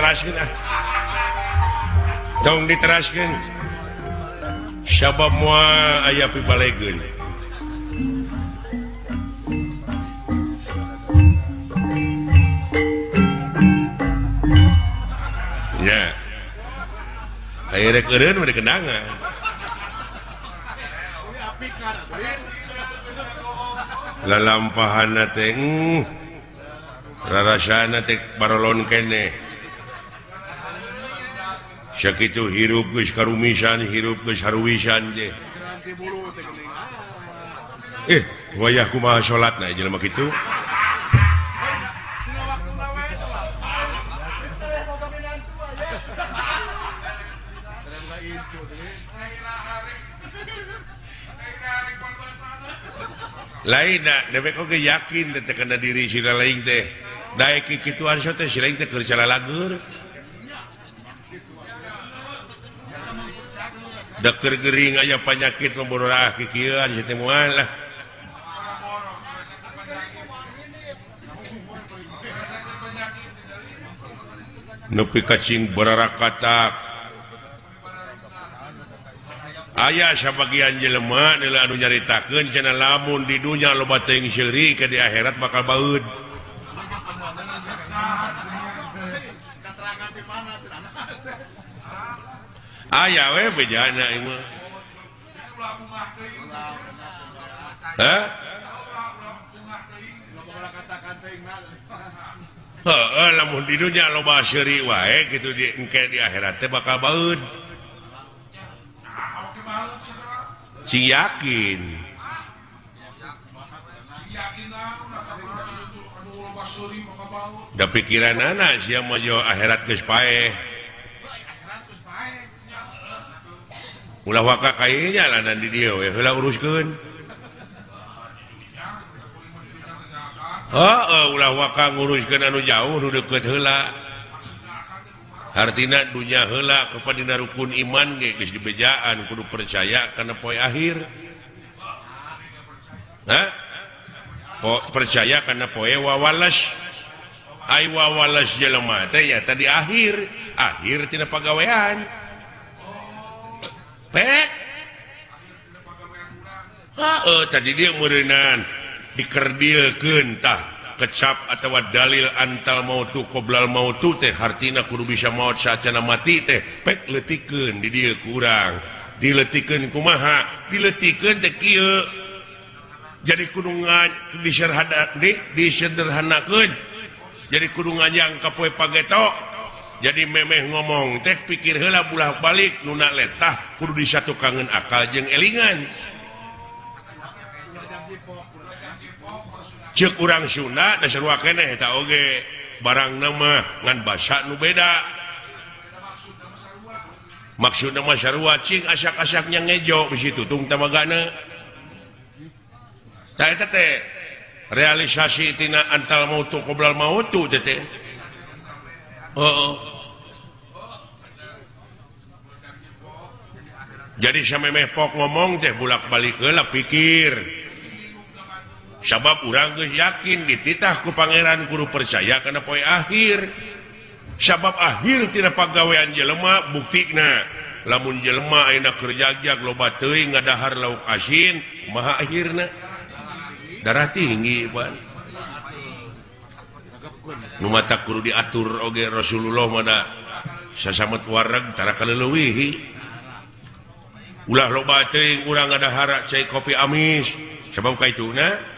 diteraskeun ah. Tong diteraskeun. Sabab moal aya pibalegeun. Ya. Aya rek eureun mah dikendangan. Lalampahana teh rarasana teh barolon keneh. Sakitu hirup geus karumisan, hirup geus haruwisan teh. Wayah kumaha salatna jelema kitu? Lain da dewek oge yakin teh kana diri si lain teh. Daek kikituan so teh si lain teh keur calalagur. Da keur gering aya panyakit membororah kikieuan si teh moal lah. Nepi ka cing bararakatak. Aya sabagian jelema anu nyaritakeun cenah lamun di dunya loba teuing seuri ke di akhirat bakal baeud. Aya we bejana ieu mah. Hah? Heeh, lamun di dunya loba seuri wae kitu di engke di akhirat teh bakal baeud. Cing yakin. Da pikiranana sia mah jo akhirat geus paeh. Ulah waka kae jalanan di dieu we heula uruskeun. Heeh, ulah waka nguruskeun anu jauh nu deukeut heula. Hartina dunya heula kepada dina rukun iman ge geus dibejaan kudu percaya kana poe akhir. Hah? Po percaya kana poe wawalas. Ai wawalas jelema teh nya tadi akhir, akhir tina pagawean. Pe? Heeh, tadi dia meureunan dikerdilkeun tah. Kecap atau dalil antal mautu qoblal mautu teh hartina kudu bisa maut saacana mati teh pek leutikeun di dieu kurang dileutikeun kumaha dileutikeun teh kieu jadi kudu disederhanakeun jadi kudu ngajang ka poe pageto jadi memeh ngomong teh pikir heula bulah balik nuna letah kudu disatukangeun akal jeung elingan. Cek urang Sunda da sarua keneh eta oge barangna mah ngan basa nu beda. Maksudna mah sarua cing asak-asaknya ngejo bisi tutung tamagana. Tah eta teh realisasi tina antal mautu qoblal mautu teh teh. Heeh. Jadi samemeh pok ngomong teh bulak-balik heula pikir. Sabab urang geus yakin dititah ku pangeran kudu percaya kana poe akhir. Sabab akhir tina pagawean jelema buktina lamun jelema ayeuna keur jagjag loba teuing ngadahar lauk asin kumaha akhirna? Darah tinggi pan. Nu mata kudu diatur oge Rasulullah mah da sasamet wareg tara kaleuwihi. Ulah loba teuing urang ngadahar cai kopi amis sabab kaituna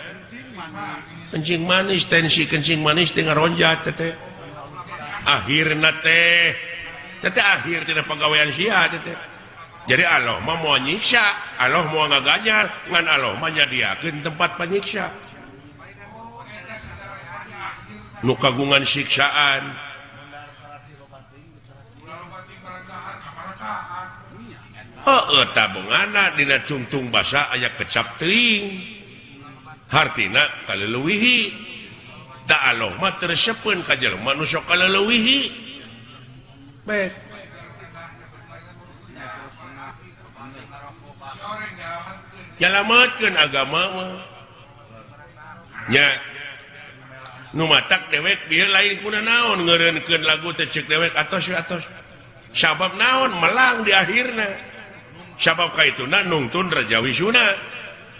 kencing manis, tensi kencing manis teh ngaronjat teh. Akhirna teh teh akhir tina pagawean sia teh. Jadi Allah mah moal nyiksa, Allah moal ngaganjar, ngan Allah mah nyadiakeun tempat panyiksa. Nu kagungan siksaan. Heueuh tabungana dina cungtung basa aya kecap teuing. Hartina kaleuwihi da Allah mah tersepeun ka jelema nu sok kaleuwihi. Baik. Nyalametkeun agama mah. Nya. Nu matak dewek bieu lain kuna naon ngeureunkeun lagu teh ceuk dewek atos we atos. Sabab naon melang di akhirna. Sabab kaituna nungtun Raja Wisuna.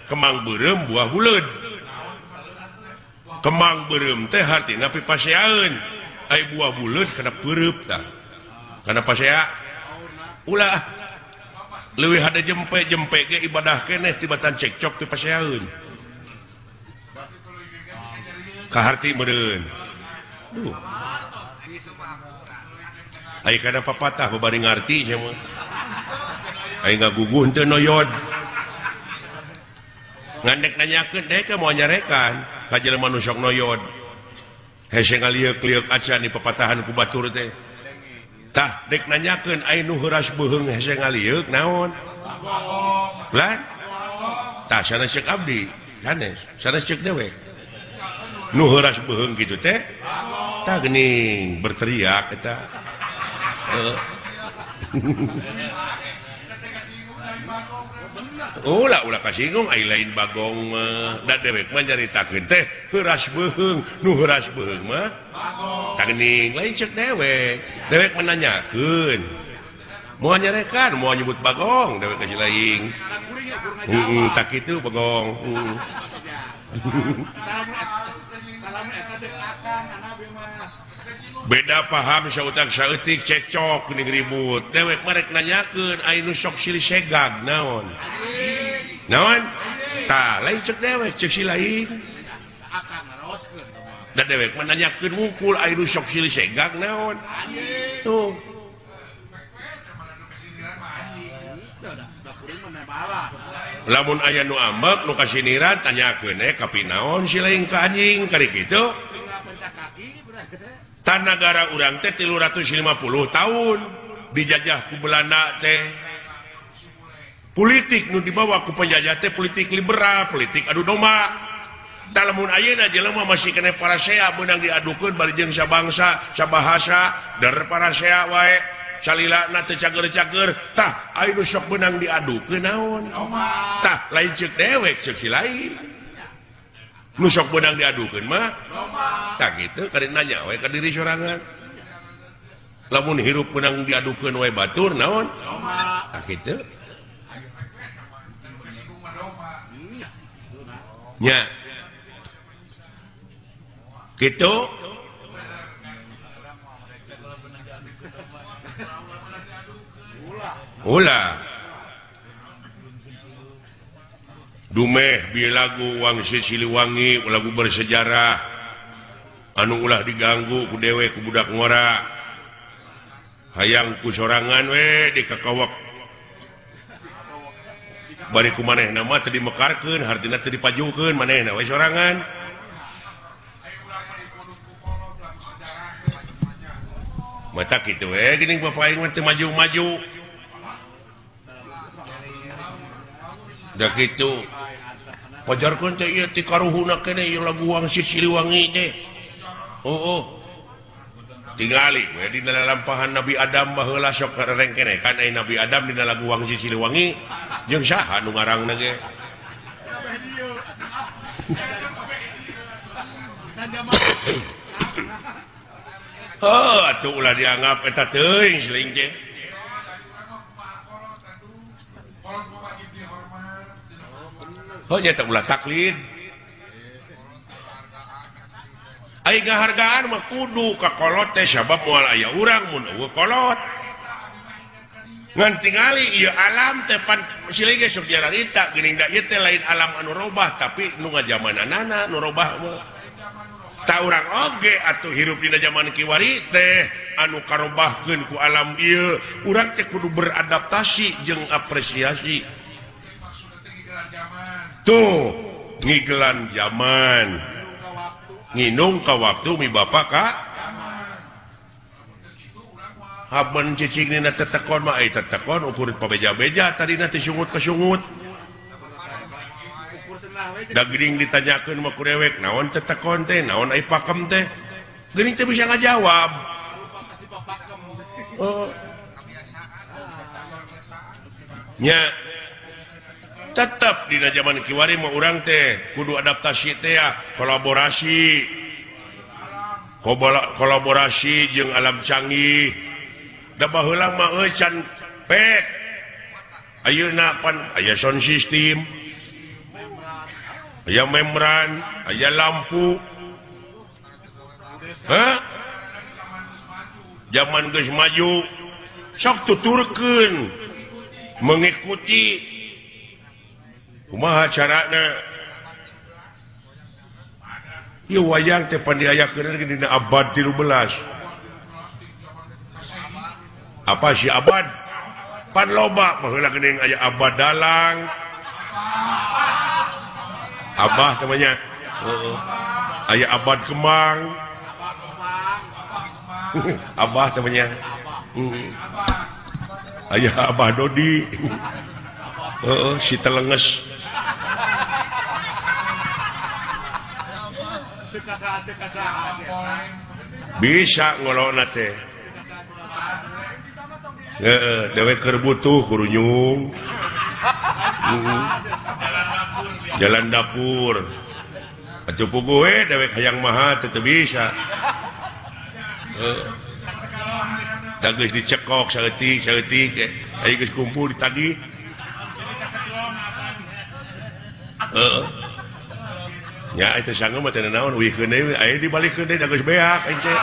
Kemang beureum buah buleud. Kemang beureum teh hartina pipaseaeun. Ai buah buleud kana peureub tah. Kana pasea ulah leuwih hade jempe-jempe ge ibadah keneh tibatan cekcok pipaseaeun. Kaharti meureun. Duh. Ai kana papatah babari ngarti sia mah. Ai ngaguguh teu noyod. Ngandek nanyakeun dek moal nyarekan ka jelema nu sok noyod. Hese ngalieuk-lieuk acan di papatahan ku batur teh. Tah dek nanyakeun ai nu heuras beuheung hese ngalieuk naon? Lan? Tah sanes ceuk abdi, sanes, sanes ceuk dewek. Nu heuras beuheung kitu teh tah geuning berteriak eta. Ulah ulah kasinggung ai lain bagong mah. Da dewek mah nyaritakeun teh heuras beuheung, nu heuras beuheung mah tah geuning lain ceuk dewek. Dewek mah nanyakeun. Moal nyarekan, moal nyebut bagong dewek ka si lain. Heeh, tah kitu bagong. Beda paham sautak saeutik cekcok geuning ribut. Dewek mah rek nanyakeun ai nu sok silih segag naon? Naon? Tah lain ceuk dewek ceuk si lain. Da dewek mah nanyakeun wungkul ai nu sok silih segag naon? Tuh. Lamun aya nu ambek nu kasiniran tanyakeun kapi naon si lain ka anjing kari kitu. Tan nagara urang teh 350 tahun dijajah ku Belanda teh. Politik nu dibawa ku penjajah teh politik liberal, politik adu domba. Tah lamun ayeuna jelema masih keneh parasea beunang diadukeun bari jeung sabangsa, sabahasa, der parasea wae. Salilana teu cager-cager, tah aya nu sok beunang diadukeun naon? Tah lain ceuk dewek ceuk si lain. Nu sok beunang diadukeun mah tah kitu kari nanya we ka diri sorangan. Lamun hirup beunang diadukeun we batur naon? Tah kitu. Nya. Kitu. Ulah. Dumeh bi lagu Wangsit Siliwangi lagu bersejarah anu ulah diganggu ku dewe ku budak ngora. Hayang ku sorangan we dikakawak. Bari ku manehna mah teu dimekarkeun, hartina teu dipajukeun manehna we sorangan. Mata kitu we geuning bapak aing mah teu maju-maju. Da kitu. Pajarkeun teh ieu ti karuhuna keneh ieu lagu Wangsit Siliwangi teh. Oh. Tingali we dina lalampahan Nabi Adam baheula sok rengkeneh kan ai Nabi Adam dina lagu Wangsit Siliwangi jeung saha nu ngarangna ge. Oh, atuh ulah dianggap eta teuing siling teh. Oh, nyata ulah taklid. Ai ngahargaan mah kudu ka kolot teh sabab moal aya urang mun eueuh kolot. Ngan tingali ieu alam teh pan silih ge sok diararita geuning da ieu teh lain alam anu robah tapi nu ngajamananana nu robah mah. Ta urang oge atuh hirup dina jaman kiwari teh anu karobahkeun ku alam ieu, urang teh kudu beradaptasi jeung apresiasi. Tuh ngigelan zaman nginung ka waktu mi bapak ka haben cicing dina tetekon mah ai tetekon ukur pabeja-beja tadina teh sungut ka sungut da geuning ditanyakeun mah ku dewek naon tetekon teh naon ai pakem teh geuning teh bisa ngajawab. Oh nya tetap dina zaman kiwari mah urang teh kudu adaptasi teh ya, kolaborasi. Kolaborasi jeung alam canggih. Da baheula mah euy can pek. Ayeuna pan aya sound system. Aya membran, aya lampu. Hah? Zaman geus maju sok tuturkeun mengikuti kumaha carana. Ieu wayang teh pan diayakeun dina abad 13. Apa si abad? Pan loba baheula geuning aya abad dalang. Abah namanya. Heeh. Aya abad kemang. Abah namanya. Aya Abah Dodi. Heeh, si telenges. Bisa ngolona teh. Heeh, dewek keur butuh kurunyung. Jalan dapur. Atuh puguh we dewek hayang maha teu bisa. Heeh. Da geus dicekok saeutik saeutik aya geus kumpul ditagih. Heeh. Ya itu sanggup mah teu naon uihkeun deui aya dibalikeun deui da geus beak ente.